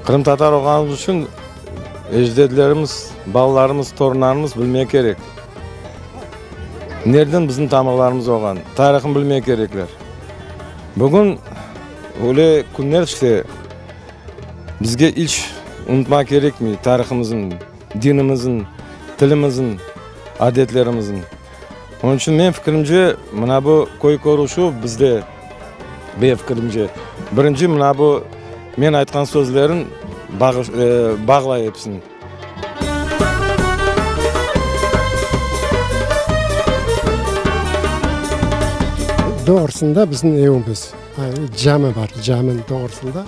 Qırımtatar olğanımız içün ecdedlerimiz, balalarımız, torunlarımız bilmek kerek. Nereden bizim tamırlarımız olğan, tarihını bilmek kerekler. Bugün öyle künler işte, bizge iç unutmaq kerekmey tarihımıznı, dinimizni, tilimizni, adetlerimizni. Onıñ içün menim fikirimce, mına bu köy körüşüv bizde, menim fikirimce, birinci mına bu men aytqan sözlerin bağlay episini. Doğrusında bizim evimiz, cami bar, caminiñ doğrusında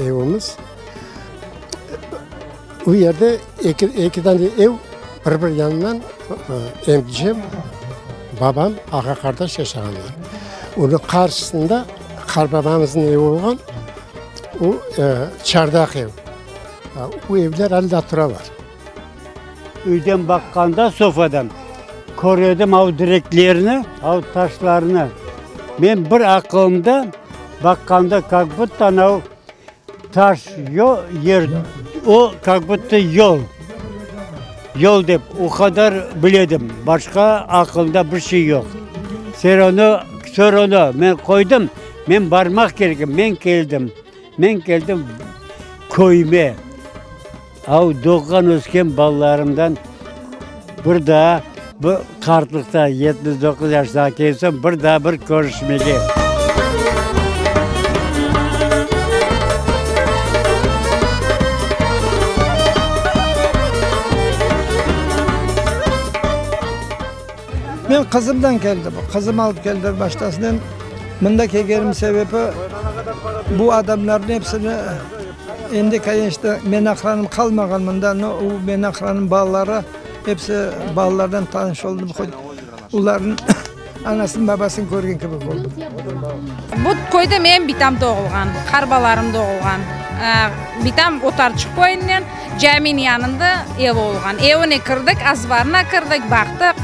evimiz. O yerde eki dane ev bir-bir yanından emcem, babam, ağa-qardaş yaşağanlar. Onıñ qarşısında qarbabamıznıñ evi olğan, o çardaq ev. O evler alâ daa turalar. Üyden baqqanda, sofadan, köredim av direklerni, av taşlarnı. Men bir aqılımda baqqanda, kak budto anav Taş yer, o kak budto yol, yol dep o qadar biledim, başqa aqılımda bir şey yoq. Vse ravno men qoydım, men barmaq kerekim, men keldim, men keldim köyüme, av doğğan ösken balalarımdan bir daa bu qartlıqta 79 yaşına kelsem bir daa bir körüşmege. Men qızımdan keldim. Qızım alıp keldi baştasınen. Mında kelgenim sebebi, bu adamlarnıñ episini endi, koneçno, men aqranım qalmağan mında, no, o men aqranım balaları, episi balalardan tanış oldım, olarnıñ anasını, babasını körgen kibi oldım. Bu köyde menim bitam doğulğan, qarbalarım doğulğan. Bitam Otarçıq köyünden, caminiñ yanında evi olğan. Evine kirdik, azbarına kirdik, baqtıq.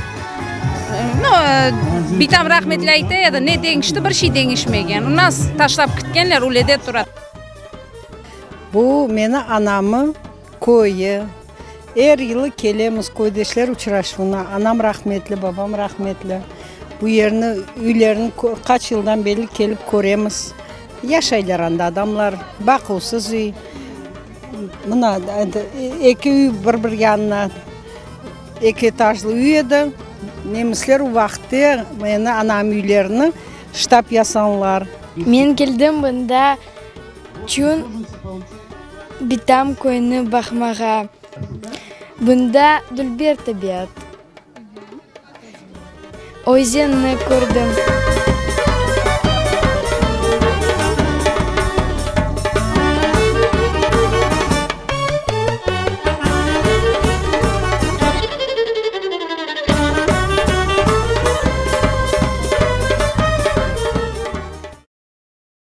No, bitam rahmetli ayta edi, ne deñişti, bir şey deñişmegen. U nas taşlap kitkenler, öyle de tura. Bu meni anamı köyü. Er yılı kelemiz köydeşler uçraşuvına. Anam rahmetli, babam rahmetli. Bu yerni, üylerni qaç yıldan berli kelip köremiz. Yaşaylar anda adamlar, baquvsız üy. Mına, eki üy bir-bir yanına, eki etajlı üy edi. Nemisler o vaqıtte meni anam üylerini ştab yasanlar. Men keldim bunda çün bitam köyni baqmağa. Bunda dülber tabiat. Özenni kördim.